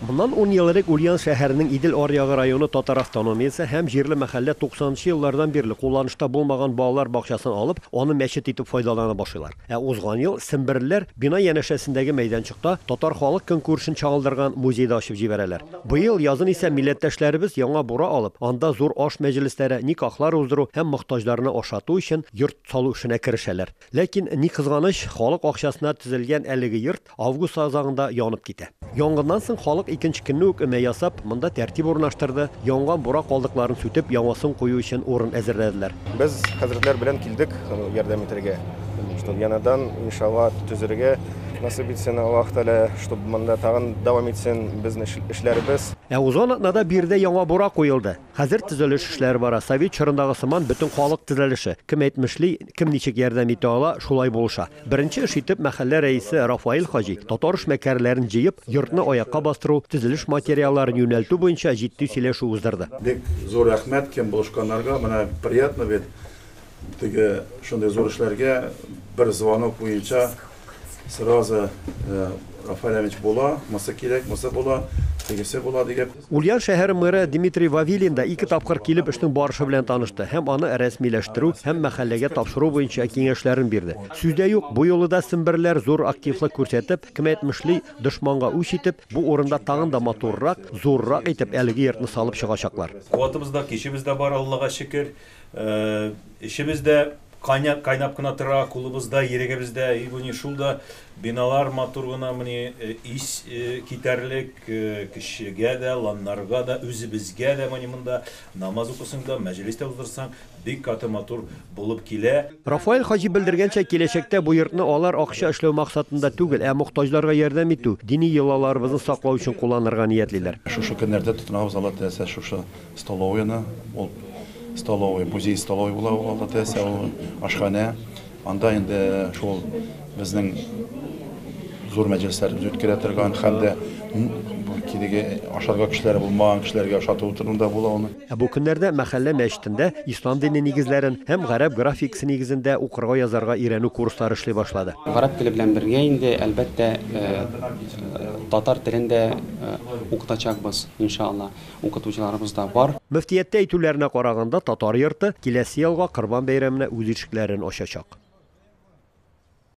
Моннан ун ел элек Ульян шәһәренең Идел аръягы районы татар автономиясе һәм җирле мәхәллә 90 нчы еллардан бирле кулланышта булмаган балалар бакчасын алып, аны мәчет итеп файдалана башлыйлар. Ә узган ел семберлеләр бина янәшәсендәге мәйданчыкта татар халык көнкүрешен чагылдырган музей да ачып җибәрәләр. Быел язын исә милләттәшләребез яңа бура алып, анда зур аш мәҗлесләре, никахлар уздыру һәм мохтаҗларны ашату өчен йорт салу эшенә керешәләр. Ләкин, ни кызганыч, халык акчасына төзелгән әлеге йорт август азагында янып китә. Янгыннан соң халык икенче көнне үк өмә ясап, монда тәртип урнаштырды, янган бура калдыкларын сүтеп, яңасын кую өчен урын әзерләделәр. Без хәзрәтләр белән килдек ярдәм итәргә, чтоб янадан, иншалла, төзергә насыйп итсен Аллаһ Тәгалә, чтоб монда тагын дәвам итсен безнең эшләребез. Ә узган атнада биредә яңа бура куелды. Хәзер төзелеш эшләре бара. Совет чорындагы сыман бөтен халык төзелеше. Кем әйтмешли, кем ничек ярдәм итә ала, шулай булыша. Беренче эш итеп мәхәллә рәисе Рафаэль хаҗи татар эшмәкәрләрен җыеп, йортны аякка бастыру, төзелеш материалларын юнәлтү буенча җитди сөйләшү уздырды. Бик зур рәхмәт кем булышканнарга. Менә приятно бит теге шундый зур эшләргә бер звонок буенча сразу Рафаэль Ильич була, мысы кирәк, мысы була, тегесе була дигәп. Ульян шәһәре мэры Дмитрий Вавилин да ике тапкыр килеп эшнең барышы белән танышты һәм аны рәсмиләштерү һәм мәхәлләгә тапшыру буенча киңәшләрен бирде. Сүз дә юк, бу юлы да семберләр зур активлык күрсәтеп, кем әйтмешли, дошманга үч итеп, бу урында тагын да матуррак, зуррак итеп әлеге йортны салып чыгачаклар. Куатыбыз да, көчебез дә бар, Аллага шөкер. Эшебез дә кайнап кына тора, кулыбыз да, йөрәгебез дә, и бу ни шул да биналар матур гына, мени ис китәрлек, кешегә дә, ланнарга да, үзебезгә дә мени монда намаз укысаң да, мәҗлес тә уздырсаң, бик каты матур булып килә. Рафаэль хаҗи белдергәнчә, киләчәктә бу йортны алар акча эшләү максатында түгел, ә мохтаҗларга ярдәм итү, дини йолаларыбызны саклау өчен кулланырга ниятлиләр. Шушы көннәрдә тотынабыз, Алла теләсә, шушы Столовыйны, ул столовый, музей столовый була ул Алла теләсә, ул ашханә. Анда инде шул безнең зур мәҗлесләребез үткәрә торган һәм дә кидеге ашарга кешеләре булмаган кешеләргә ашату турында була ул. Ә бу көннәрдә мәхәллә мәчетендә ислам дине нигезләрен һәм гарәп графикасы нигезендә укырга-язарга өйрәнү курслары эшли башлады. Гарәп теле белән бергә инде, әлбәттә, татар телен дә укытачакбыз, иншалла. Укытучыларыбыз да бар. Мөфтияттә әйтүләренә караганда, татар йорты киләсе елга Корбан бәйрәменә үз ишекләрен ачачак.